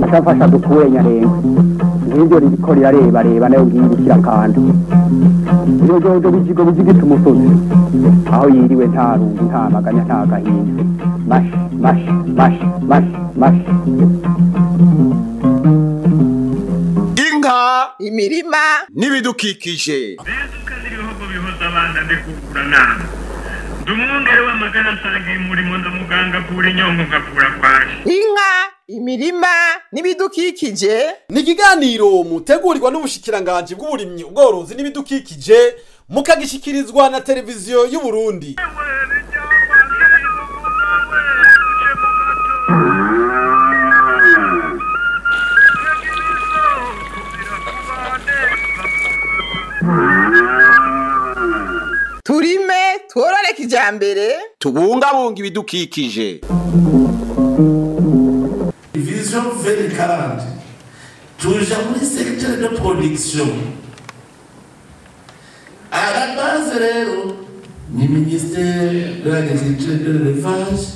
Ashafasha dukure Nyarengwe ngiryo ririko rirareba reba nayo ngiyi kirakanda ibijojo bijigo bijigita umusozi aho yiriwe nta rungu nta maganya nta gahinda mash mash mash mash mash. Inka, imirima n'ibidukikije. Ndumwungere w'amagara nsangiye umurimo ndamuganga avura inyonko nkavura kwaje. Inka, imirima n'ibidukikije ni ikiganiro mutegurirwa n'ubushikiranganje bw'uburimyi, ubworozi n'ibidukikije, mukagishikirizwa na televiziyo y'u Burundi. Turime tworore kijambere, tubungabunga ibidukikije. Vision 2040 tuja muri secteur de production. À la base rero ni ministère de l'agriculture et de l'élevage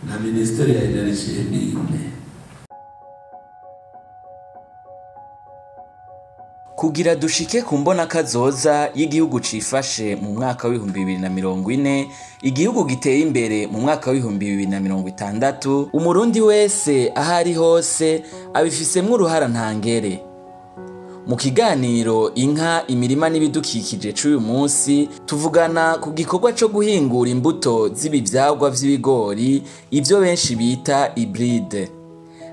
na ministère ya énergie et mines. Kugira dushike ku mbona kazoza y'igihugu cifashe mu mwaka w'ibihumbi bibiri na mirongo ine, igihugu giteye imbere mu mwaka w'ibihumbi bibiri na mirongo itandatu, umurundi wese aho ari hose abifisemwo uruhara ntangere. Mu kiganiro Inka, Imirima n'Ibidukikije c'uyu munsi, tuvugana ku gikorwa co guhingura imbuto z'ibivyagwa vy'ibigori, ivyo benshi bita hybride.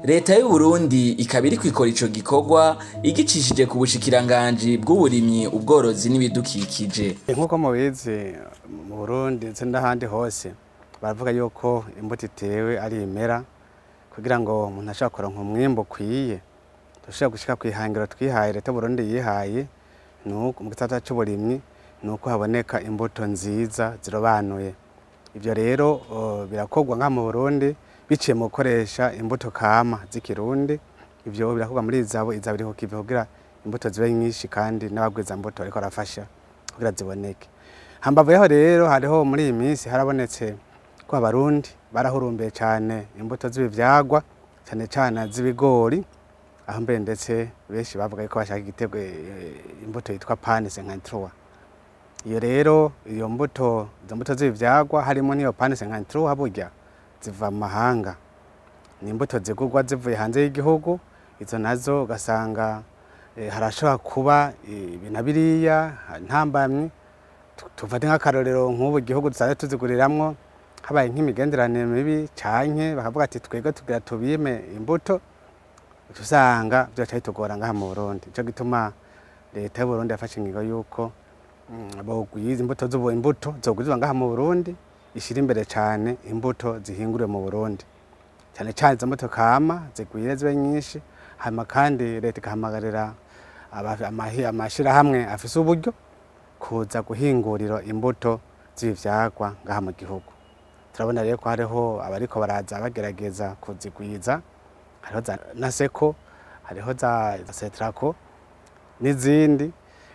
Leta y'u Burundi ikaba iriko ikora ico gikorwa igicishije ku bushikiranganji bw'uburimyi, ubworozi n'ibidukikije. Nkuko mubizi mu Burundi ndetse n'ahandi hose baravuga yuko imbuto itewe ari imera, kugira ngo umuntu ashobore kuronka umwimbu ukwiye dushobora gushika kwihangiro twihaye leta y'u Burundi yihaye nuko mu gisata c'uburimyi nuko haboneka imbuto nziza zirobanuye. Ivyo rero birakorwa nka mu Burundi biciye mu gukoresha imbuto kama z'ikirundi. Ivyo birakorwa muri izabo iriho kive kugira imbuto zibe nyinshi kandi n'abagwiza mbuto bariko barafasha kugira ziboneke. Hambavu yaho rero hariho muri iyi minsi harabonetse ko abarundi barahurumbiye cane imbuto z'ibivyagwa cane cane z'ibigori, aho mbere ndetse benshi bavuga yuko bashaka igitego imbuto yitwa Pane 53. Iyo rero iyo mbuto, izo mbuto z'ibivyagwa harimo n'iyo Pane 53 burya ziva mu mahanga, ni imbuto zigurwa zivuye hanze y'igihugu. Izo nazo ugasanga harashobora kuba ibintu biriya ntambamyi. Tufate nk'akarorero nk'ubu igihugu dusanzwe tuziguriramwo habaye nk'imigenderanire mibi canke bakavuga ati twebwe tugira tubime imbuto, usanga vyoca bitugora ngaha mu Burundi. Nico gituma leta y'u Burundi yafashe ingingo yuko bogwiza imbuto z'ubu, imbuto zogwizwa ngaha mu Burundi, ishira imbere cane imbuto zihinguriwe mu Burundi, cyane cyane izo mbuto kama zigwire zibe nyinshi. Hanyuma kandi leta igahamagarira amashirahamwe afise uburyo kuza guhingurira imbuto z'ibivyagwa ngaha mu gihugu. Turabona rero ko hariho abariko baraza bagerageza kuzigwiza, hariho za Naseko, hariho za Setrako n'izindi.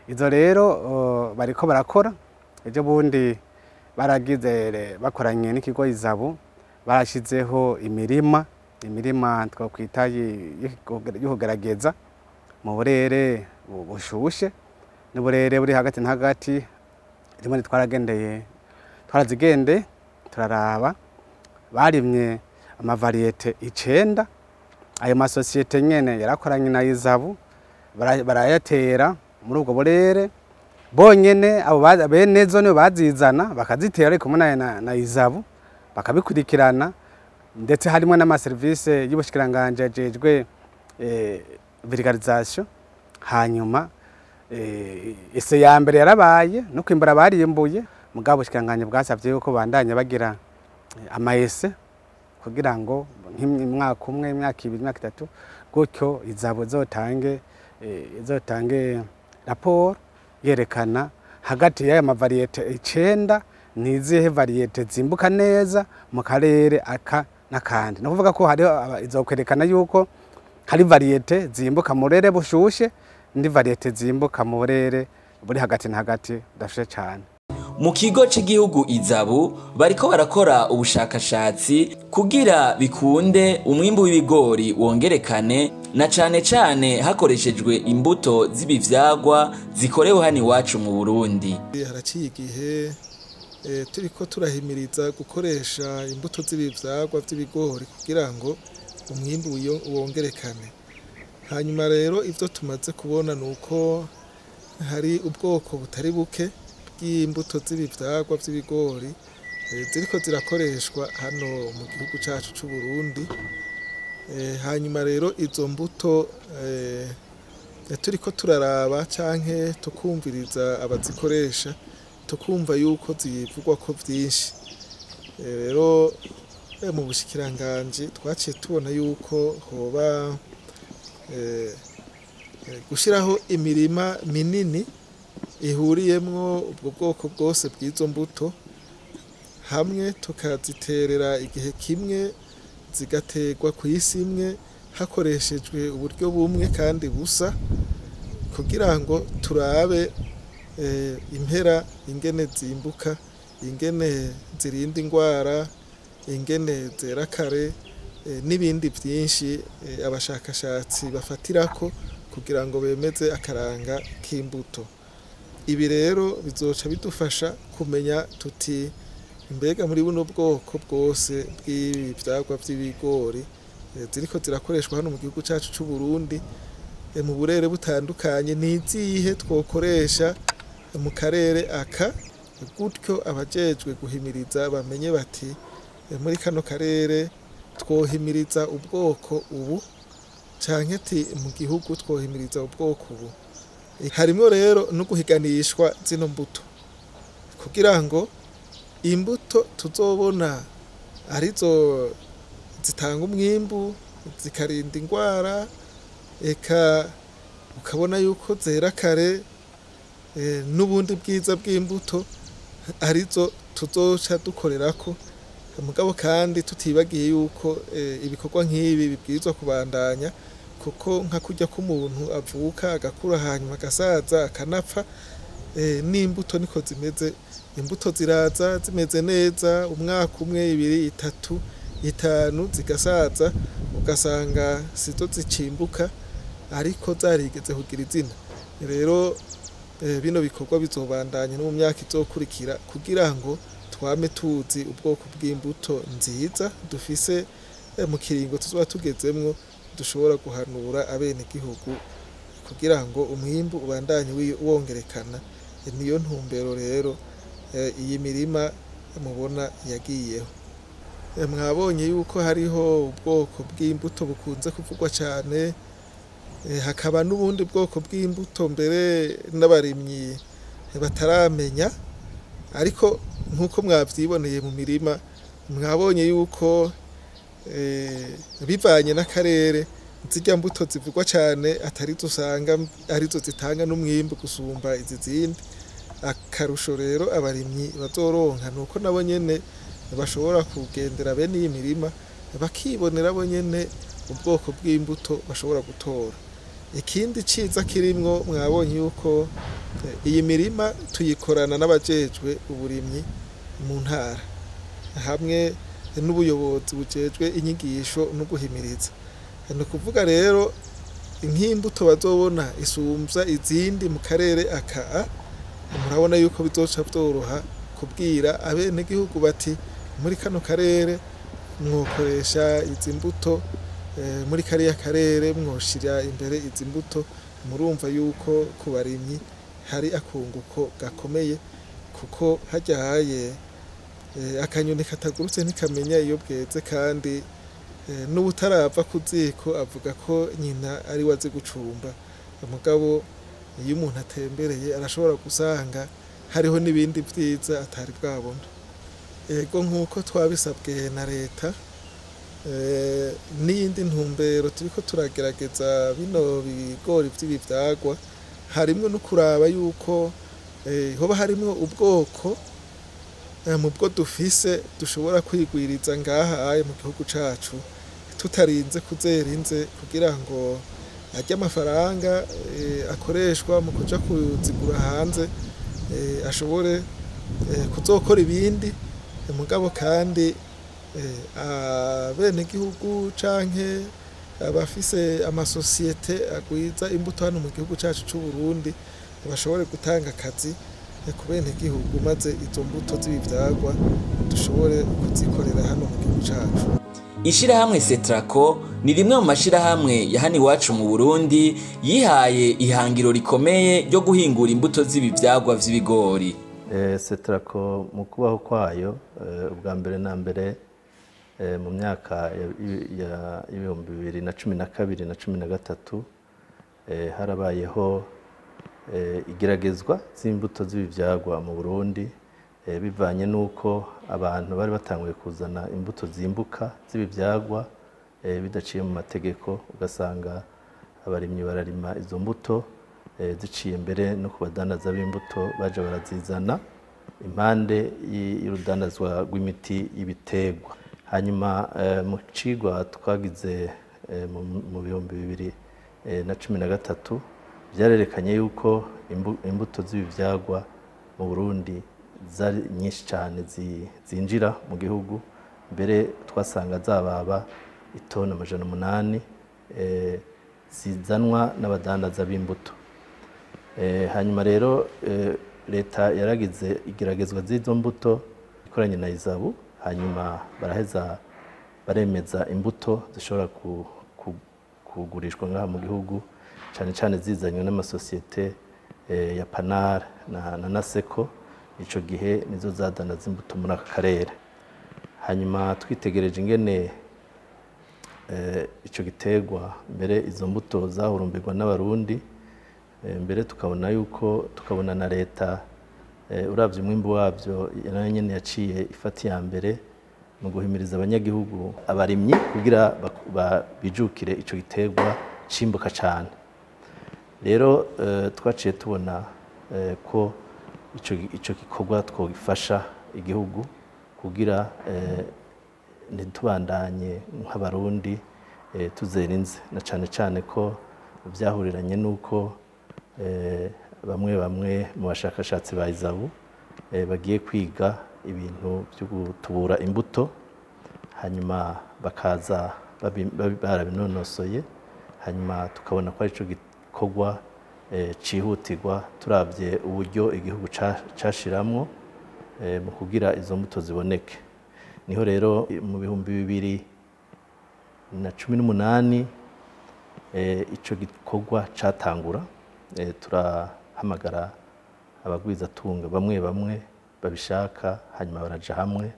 Izo rero bariko barakora. Ejo bundi baragize bakoranye n'ikigo Izabu, barashizeho imirima twakwita y'ukugerageza mu burere bushushe n'uburere buri hagati na hagati. Rimwe twaragendeye twarazigende turaraba, barimye amavariyete 9. Ayo masosiyete nyene yarakoranye na Izabu, barayatera muri ubwo burere bonyene. Abo benezo nibo bazizana bakazitera ariko kumwe na Izabu bakabikurikirana, ndetse harimo n'amaserivisi y'ubushikiranganje ajejwe vulgarisation. Hanyuma ese ya mbere yarabaye no kwimbura bariyimbuye, mugabo ubushikiranganje bwasavye yuko bandanya bagira amaese kugira ngo nk'umwaka umwe, imyaka ibiri, imyaka itatu gutyo Izabu izotange raporo yerekana hagati y'aya mavariyete 9 nizihe variyete zimbuka neza mu karere aka n'akandi. No kuvuga ko hariho izokwerekana yuko hari variyete zimbuka mu burere bushushe ndi variyete zimbuka mu burere buri hagati na hagati budashushe cane. Mu kigo c'igihugu Izabu bariko barakora ubushakashatsi kugira bikunde umwimbu w'ibigori wongerekane, na cane cane hakoreshejwe imbuto z'ibivyagwa zikorewe hano iwacu mu Burundi. Haraciye igihe turiko turahimiriza gukoresha imbuto z'ibivyagwa vy'ibigori kugira ngo umwimbu wongerekane. Hanyuma rero ivyo tumaze kubona nuko hari ubwoko butari buke bw'imbuto z'ibivyagwa vy'ibigori ziriko zirakoreshwa hano mu gihugu cacu c'u Burundi. Hanyuma rero izo mbuto turiko turaraba canke tukumviriza abazikoresha, tukumva yuko zivugwa ko vyinshi. Rero mu bushikiranganji twaciye tubona yuko hoba gushiraho imirima minini ihuriyemwo ubwo bwoko bwose bw'izo mbuto, hamwe tukaziterera igihe kimwe, zigaterwa ku isi imwe hakoreshejwe uburyo bumwe kandi busa, kugira ngo turabe impera ingene zimbuka, ingene zirinda ingwara, ingene zera kare, n'ibindi byinshi abashakashatsi bafatirako kugira ngo bemeze akaranga k'imbuto. Ibi rero bizoca bidufasha kumenya tuti mbega muri buno bwoko bwose bw'ibivyagwa vy'ibigori ziriko zirakoreshwa hano mu gihugu cacu c'u Burundi mu burere butandukanye, ni izihe twokoresha mu karere aka, gutyo abajejwe guhimiriza bamenye bati muri kano karere twohimiriza ubwoko ubu, canke ati mu gihugu twohimiriza ubwoko ubu. Harimwo rero no guhiganishwa zino mbuto kugira ngo imbuto tuzobona arizo zitanga umwimbu, zikarinda ingwara, eka ukabona yuko zera kare, n'ubundi bwiza bw'imbuto arizo tuzoca dukorerako. Mugabo kandi tutibagiye yuko ibikorwa nk'ibi bibwirizwa kubandanya, kuko nka kurya k'umuntu avuka agakura hanyuma agasaza akanapfa, n'imbuto niko zimeze. Imbuto ziraza zimeze neza umwaka umwe, ibiri, itatu, itanu, zigasaza ugasanga sizo zicimbuka ariko zarigeze kugira izina. Rero bino bikorwa bizobandanya no mu myaka izokurikira kugira ngo twame tuzi ubwoko bw'imbuto nziza dufise mu kiringo tuzoba tugezemwo, dushobora guhanura abenegihugu kugira ngo umwimbu ubandanye wongerekana. Niyo ntumbero rero iyi mirima mubona yagiyeho. Mwabonye yuko hariho ubwoko bw'imbuto bukunze kuvugwa cyane, hakaba n'ubundi bwoko bw'imbuto mbere n'abarimyi bataramenya, ariko nk'uko mwavyiboneye mu mirima mwabonye yuko bivanye n'akarere zirya mbuto zivugwa cyane atari usanga arizo zitanga n'umwimbu gusumba izi zindi. Akarusho rero abarimyi bazoronka nuko nabo nyene bashobora kugendera bene iyi mirima bakibonera bo nyene ubwoko bw'imbuto bashobora gutora. Ikindi ciza kirimwo mwabonye yuko iyi mirima tuyikorana n'abajejwe uburimyi mu ntara hamwe n'ubuyobozi bujejwe inyigisho no guhimiriza. Ni ukuvuga rero nk'imbuto bazobona isumvya izindi mu karere aka, murabona yuko bizoca vyoroha kubwira abenegihugu bati muri kano karere mwokoresha izi mbuto, muri kariya karere mwoshira imbere izi mbuto. Murumva yuko ku barimyi hari akunguko gakomeye, kuko hajyaye akanyoni katagurutse ntikamenya iyo bweze, kandi n'ubutarava ku ziko avuga ko nyina ari wazi gucumba. Mugabo iyo umuntu atembereye arashobora gusanga hariho n'ibindi vyiza atari bwabona. Ego nk'uko twabisabwe na leta, n'iyindi ntumbero turiko turagerageza bino bigori vy'ibivyagwa, harimwo no kuraba yuko hoba harimwo ubwoko mu bwo dufise dushobora kwigwiriza ngaha mu gihugu cacu tutarinze kuzerinze, kugira ngo arya amafaranga akoreshwa mu kuja kuzigura hanze ashobore kuzokora ibindi, mugabo kandi abenegihugu canke abafise amasosiyete agwiza imbuto hano mu gihugu cacu c'u Burundi bashobore gutanga akazi ku benegihugu, maze izo mbuto z'ibivyagwa dushobore kuzikorera hano mu gihugu cacu. Ishirahamwe Setraco ni rimwe mu mashirahamwe ya hano iwacu mu Burundi yihaye ihangiro rikomeye ryo guhingura imbuto z'ibivyagwa vy'ibigori. Setraco mu kubaho kwayo, ubwa mbere na mbere mu myaka ya 2012 na 13 harabayeho igeragezwa z'imbuto z'ibivyagwa mu Burundi, bivanye nuko abantu bari batanguye kuzana imbuto zimbuka z'ibivyagwa bidaciye mu mategeko, ugasanga abarimyi bararima izo mbuto ziciye mbere no kubadanaza b'imbuto baje barazizana impande y'urudandazwa rw'imiti y'ibiterwa. Hanyuma mu cigwa twagize mu 2013 byarerekanye yuko imbuto z'ibivyagwa mu Burundi zari nyinshi cyane zinjira mu gihugu, mbere twasanga zababa itoni 800 zizanwa n'abadandaza b'imbuto. Hanyuma rero leta yaragize igeragezwa z'izo mbuto ikoranye na Izabu, hanyuma baraheza baremeza imbuto zishobora kugurishwa ngaha mu gihugu, cyane cyane zizanywe n'amasosiyete ya Panar na Naseko. Ico gihe nizo zadanaza imbuto muri aka karere. Hanyuma twitegereje ingene ico gitegwa mbere izo mbuto zahurumbirwa n'abarundi, mbere tukabona yuko tukabona na leta uravye umwimbu wavyo nayo nyene yaciye ifata iya mbere mu guhimiriza abanyagihugu abarimyi kugira bijukire ico gitegwa cimbuka cane. Rero twaciye tubona ko ico gikorwa twogifasha igihugu kugira ntitubandanye nk'abarundi tuzerinze, na cane cane ko vyahuriranye nuko bamwe bamwe mu bashakashatsi ba Izabu bagiye kwiga ibintu byo gutubura imbuto, hanyuma bakaza barabinonosoye, hanyuma tukabona ko arico gikorwa cihutirwa turavye uburyo igihugu cashiramwo mu kugira izo mbuto ziboneke. Niho rero mu 2018 ico gikorwa catangura, turahamagara abagwizatunga bamwe bamwe babishaka, hanyuma baraja hamwe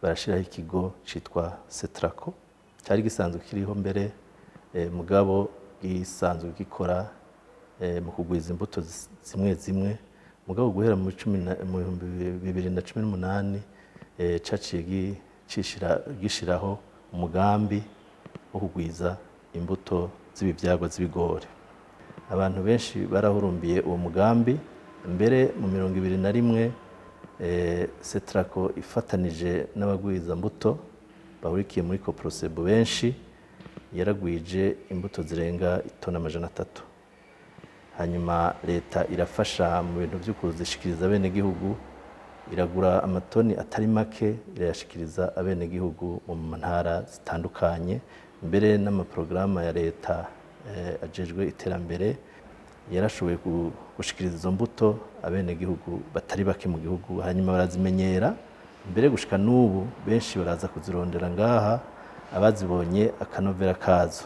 barashiraho ikigo citwa Setraco cyari gisanzwe kiriho mbere, mugabo gisanzwe gikora mu kugwiza imbuto zimwe zimwe, mugabo guhera mu 2018 caciye gishiraho umugambi wo kugwiza imbuto z'ibivyagwa z'ibigori. Abantu benshi barahurumbiye uwo mugambi, mbere mu 2021 Setraco ifatanije n'abagwiza mbuto bahurikiye muri Coprosebo benshi yaragwije imbuto zirenga itoni 300. Hanyuma leta irafasha mu bintu byo kuzishikiriza abenegihugu, iragura amatoni atari make irayashikiriza abenegihugu mu ntara zitandukanye, mbere n'amaprograma ya leta ajejwe iterambere yarashoboye gushikiriza izo mbuto abenegihugu batari bake mu gihugu, hanyuma barazimenyera mbere gushika n'ubu benshi baraza kuzirondera ngaha abazibonye akanovera kazo.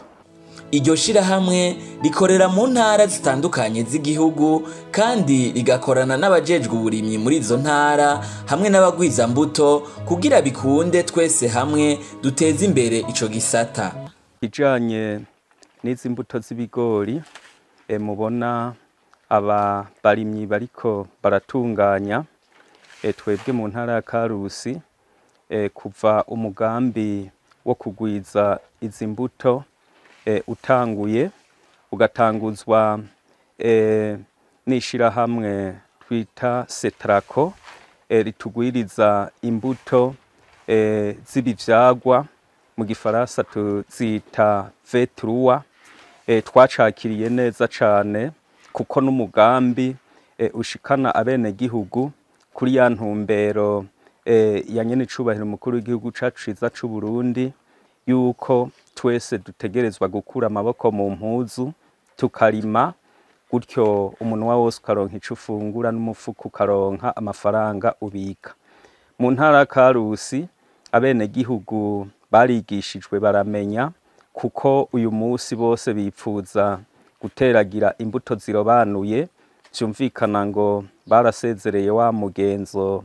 Iryo shirahamwe rikorera mu ntara zitandukanye z'igihugu kandi rigakorana n'abajejwe uburimyi muri izo ntara hamwe n'abagwiza mbuto kugira bikunde twese hamwe duteze imbere ico gisata. Ijanye n'izi mbuto z'ibigori mubona aba barimyi bariko baratunganya, twebwe mu ntara ya Karusi kuva umugambi wo kugwiza izi mbuto utanguye ugatanguzwa n'ishirahamwe twita Setraco ritugwiriza imbuto z'ibivyagwa mu gifaransa tuzita V3. Twacakiriye neza cane kuko n'umugambi ushikana abenegihugu Kuri ya ntumbero ya nyene icubahiro umukuru w'igihugu cacu ciza c'u Burundi, yuko twese dutegerezwa gukura amaboko mu mpuzu tukarima, gutyo umunwa wose ukaronka ico ufungura n'umufuko ukaronka amafaranga ubika. Mu ntara ya Karusi abenegihugu barigishijwe baramenya, kuko uyu munsi bose bipfuza guteragira imbuto zirobanuye. Vyumvikana ngo barasezereye wa mugenzo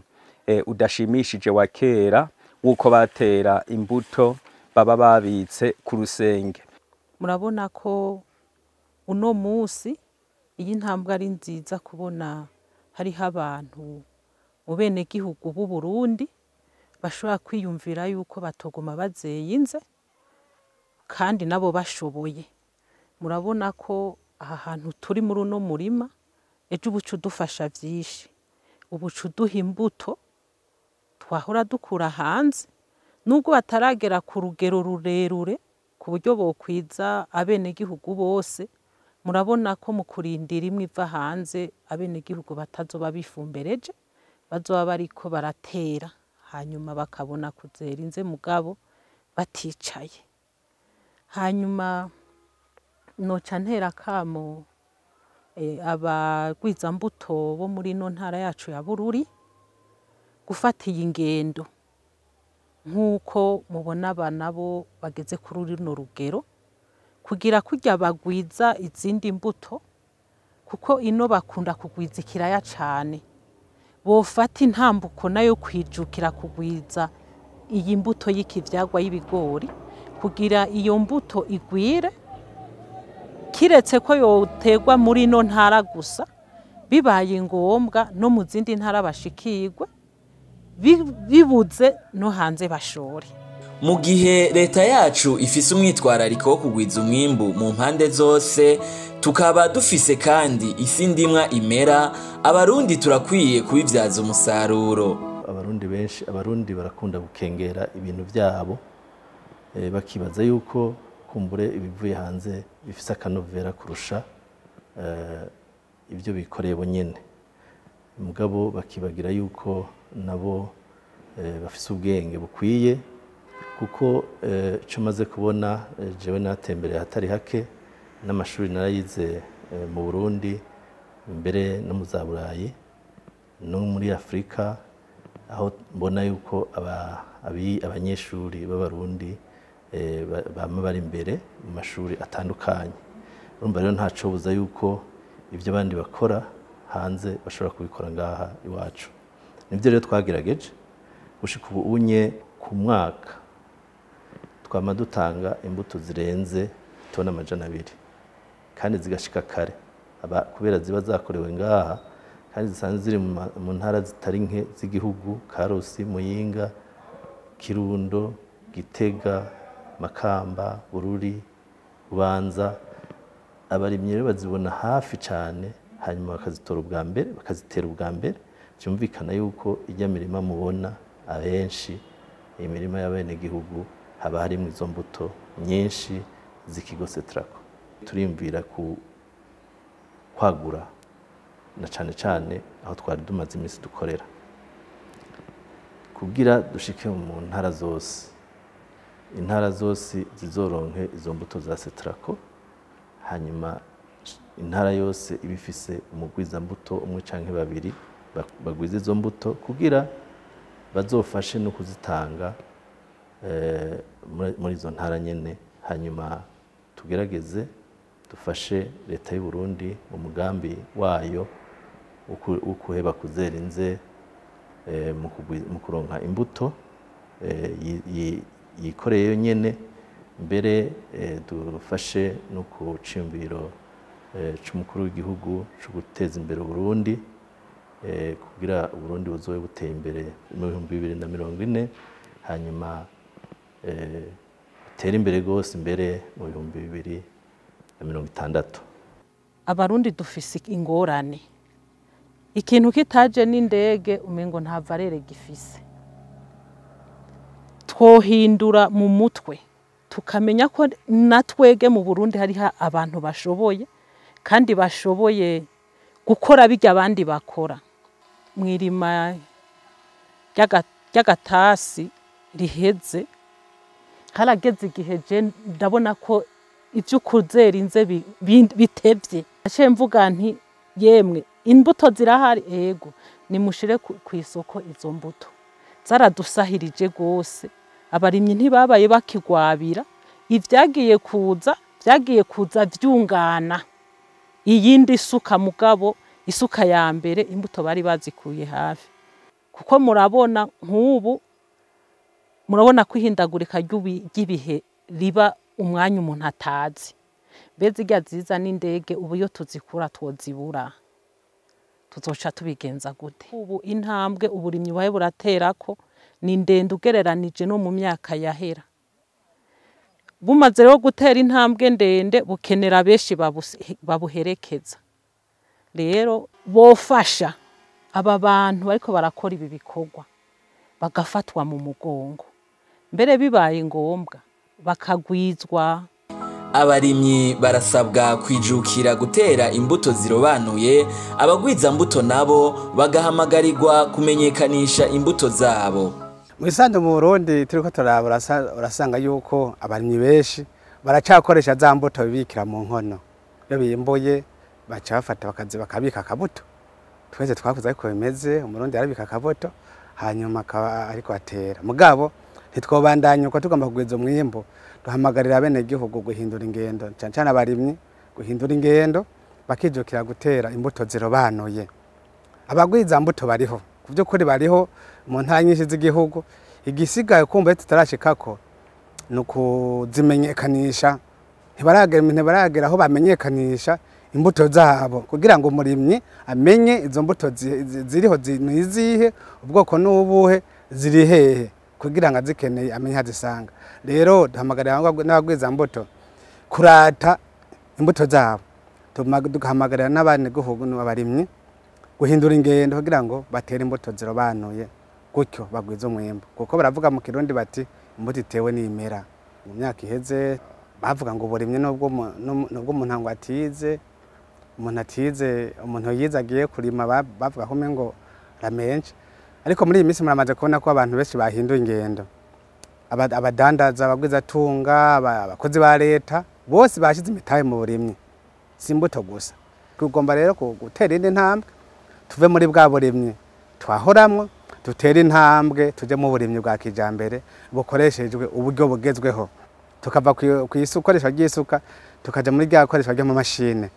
udashimishije wa kera w'uko batera imbuto baba babitse ku rusenge. Murabona ko uno munsi iyi ntambwe ari nziza, kubona hariho abantu mu benegihugu b'u Burundi bashobora kwiyumvira yuko batogoma bazeyinze kandi nabo bashoboye. Murabona ko aha hantu turi muri uno murima ejo ubuca udufasha vyinshi, ubuca uduha imbuto twahora dukura hanze, nubwo bataragera ku rugero rurerure ku buryo bokwiza abenegihugu bose. Murabona ko mu kurindira imwe iva hanze abenegihugu batazoba bifumbereje, bazoba bariko baratera, hanyuma bakabona kuzera inze mugabo baticaye. Hanyuma noca ntera kamo abagwizambuto bo muri ino ntara yacu ya Bururi gufata iyi ngendo nk'uko mubona aba nabo bageze kuri runo rugero, kugira kurya bagwiza izindi mbuto, kuko ino bakunda kugwiza ikiraya cane. Bofata intambuko nayo kwijukira kugwiza iyi mbuto y'ikivyagwa y'ibigori, kugira iyo mbuto igwire, kiretse ko yoterwa muri ino ntara gusa, bibaye ngombwa no mu zindi ntara bashikirwe, bibuze no hanze bashore. Mu gihe leta yacu ifise umwitwarariko wo kugwiza umwimbu mu mpande zose, tukaba dufise kandi isi ndimwa imera, abarundi turakwiye kubibyaza umusaruro. Abarundi benshi, abarundi barakunda gukengera ibintu byabo, bakibaza yuko kumbure ibivuye hanze bifise akanovera kurusha ibyo bikoreye bonyene. Mugabo bakibagira yuko nabo bafise ubwenge bukwiye, kuko ico maze kubona jewe natembereye hatari hake, n'amashuri narayize mu Burundi, mbere no mu za Burayi no muri Afrika, aho mbona yuko abanyeshuri b'abarundi bama bari imbere mu mashuri atandukanye. Urumva rero ntaco buza yuko ibyo abandi bakora hanze bashobora kubikora ngaha iwacu. Nivyo rero twagerageje gushika ubu unye ku mwaka twama dutanga imbuto zirenze tona 200, kandi zigashika kare kubera ziba zakorewe ngaha, kandi zisanzwe ziri mu ntara zitari nke z'igihugu: Karusi, Muyinga, Kirundo, Gitega, Makamba, Bururi, Bubanza. Abarimyi rero bazibona hafi cyane, hanyuma bakazitora ubwa mbere, bakazitera ubwa mbere. Byumvikana yuko ijya mirima mubona abenshi imirima y'abenegihugu haba harimo izo mbuto nyinshi z'ikigo Setrako. Turimvira ku kwagura na cane cane aho twari dumaze iminsi dukorera, kugira dushike mu ntara zose, intara zose zizoronke izo mbuto za Setrako. Hanyuma intara yose ibifise umugwiza mbuto umwe canke babiri bagwiza izo mbuto, kugira bazofashe no kuzitanga muri izo ntara nyene. Hanyuma tugerageze dufashe leta y'u Burundi mu mugambi wayo wo kuheba kuzera inze mu kuronka imbuto yikoreye nyene, mbere dufashe no ku cimbiro c'umukuru w'igihugu co guteza imbere Burundi, kugira Burundi buzobe buteye imbere mu 2040, hanyuma butere imbere gose imbere mu 2060. Abarundi dufise ingorane, ikintu kitaje n'indege umengo nta valere gifise. Twohindura mu mutwe tukamenya ko natwege mu Burundi hariho abantu bashoboye, kandi bashoboye gukora bijya abandi bakora. Mw'irima ry'agatasi riheze harageze igihe je ndabona ko ivyo kuzera inze bitevye. Naciye mvuga nti yemwe imbuto zirahari, ego nimushire kw'isoko izo mbuto. Zaradusahirije gose, abarimyi ntibabaye bakigwabira, ivyagiye kuza vyagiye kuza vyungana iyindi suka, mugabo isuka ya mbere imbuto bari bazikuye hafi. Kuko murabona nk'ubu murabona kwihindagurika ry'ibihe riba umwanya umuntu atazi. Mbese irya ziza n'indege ubu iyo tuzikura twozibura, tuzoca tubigenza gute? Ubu intambwe uburimyi bubaye buraterako ni ndende ugereranije no mu myaka yahera. Bumaze rero gutera intambwe ndende bukenera benshi babuherekeza. Rero bofasha aba bantu bariko barakora ibi bikorwa bagafatwa mu mugongo, mbere bibaye ngombwa bakagwizwa. Abarimyi barasabwa kwijukira gutera imbuto zirobanuye, abagwiza mbuto nabo bagahamagarirwa kumenyekanisha imbuto zabo. Mu isandu mu Burundi turiko turaba urasanga yuko abarimyi benshi baracakoresha za mbuto bibikira mu nkono. Iyo bimbuye baca bafata bakazi bakabika akabuto. Twese twakuze ariko bimeze, Umurundi arabika akabuto hanyuma akaba ariko atera. Mugabo ntitwobandanya uko tugomba kugwiza umwimbu, duhamagarira bene gihugu guhindura ingendo, cyane cyane abarimyi guhindura ingendo bakijukira gutera imbuto zirobanuye. Abagwiza mbuto bariho, kuvyukuri bariho mu ntara nyinshi z'igihugu. Igisigaye kumva tutarashikako nukuzimenyekanisha, ntibaragera aho bamenyekanisha imbuto zabo kugira ngo umurimyi amenye izo mbuto ziriho nizihe, ubwoko n'ubuhe, ziri hehe, kugira ngo azikeneye amenye hazisanga. Rero duhamagarira n'abagwiza mbuto kurata imbuto zabo, duhamagarira n'abanyagihugu n'abarimyi guhindura ingendo kugira ngo batere imbuto zirobanuye, gutyo bagwize umwimbu. Kuko baravuga mu Kirundi bati imbuto itewe n'imera. Mu myaka iheze bavuga ngo uburimyi nubwo umuntu ngo atize, umuntu atize, umuntu yize agiye kurima bavuga ko umengo ramenshi. Ariko muri iyi minsi muramaze kubona ko abantu benshi bahinduye ingendo. Abadandaza, abagwizatunga, abakozi ba leta bose bashize imitahe mu burimyi, si imbuto gusa. Tugomba rero gutera indi ntambwe, tuve muri bwa burimyi twahoramwo, dutere intambwe tuje mu burimyi bwa kijambere bukoreshejwe uburyo bugezweho. Tukava ku ikoresha ry'isuka tukaja muri rya koresha ry'amamashine.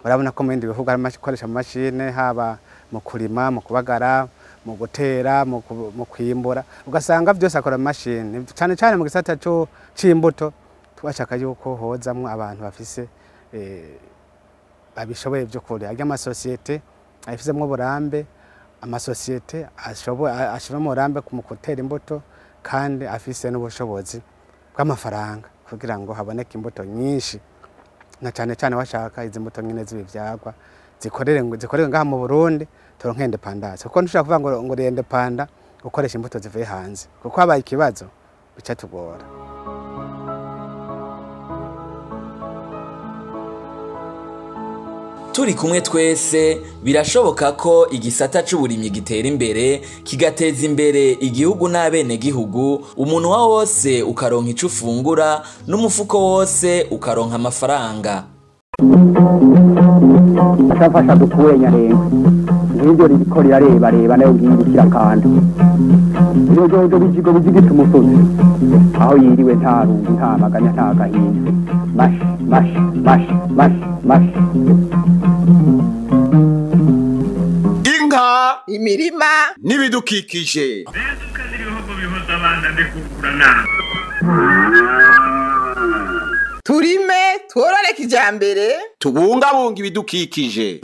Urabona ko mu bindi bihugu hari amakoresha amamashine, haba mu kurima, mu kubagara, mu gutera, mu kwimbura, ugasanga byose akora amamashine. Cyane cyane mu gisata c'imbuto twashaka yuko hozamwo abantu bafise babishoboye by'ukuri. Arya amasosiyete afisemo uburambe, amasosiyete ashobora uburambe mu gutera imbuto kandi afise n'ubushobozi bw'amafaranga kugira ngo haboneke imbuto nyinshi, na cyane cyane bashaka izi mbuto nyine z'ibivyagwa zikorere ngaha mu Burundi turonke independence. Kuko ntushaka kuvuga ngo independence ukoresha imbuto zivuye hanze, kuko habaye ikibazo bica tugora. Turi kumwe twese birashoboka ko igisata c'uburimyi gitera imbere, kigateza imbere igihugu n'abene gihugu, umuntu wose ukaronka ico ufungura n'umufuko wose ukaronka amafaranga. Afasha dukure Nyarengwe ngiryo ririko rirarebareba nayo ngiyi kirakanda. Iyo jojo bijigo bijigita umusozi aho yiriwe nta rungu nta maganya nta gahinda. Mash mash mash mash mash. Inka, imirima n'ibidukikije. Turime tworore kijambere, tubungabunga ibidukikije.